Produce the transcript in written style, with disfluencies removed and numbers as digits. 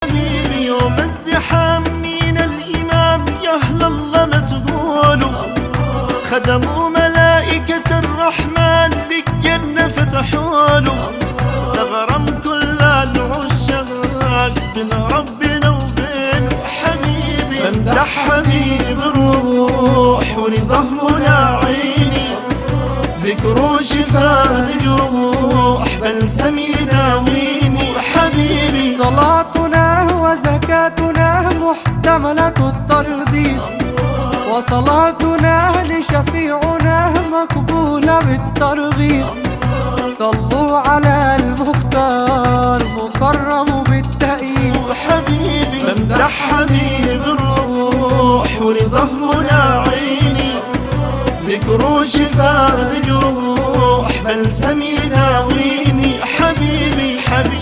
حبيبي يوم الزحام من الإمام يا أهل الله ما تقولوا، خدموا ملائكة الرحمن للجنة فتحوا له، تغرم كل العشاق بين ربنا وبين حبيبي. بمدح حبيب الروح ورضاه منى عيني، ذكره شفاء الجروح بلسم يداويني حبيبي. صلاتنا وزكاتنا محتملة الترضي، وصلاتنا لشفيعنا مقبولة بالترغيب. صلوا على المختار مكرم بالتأييد. حبيبي بمدح حبيب الروح ورضاه منى عيني، ذكره شفاء الجروح بلسم يداويني حبيبي. حبيبي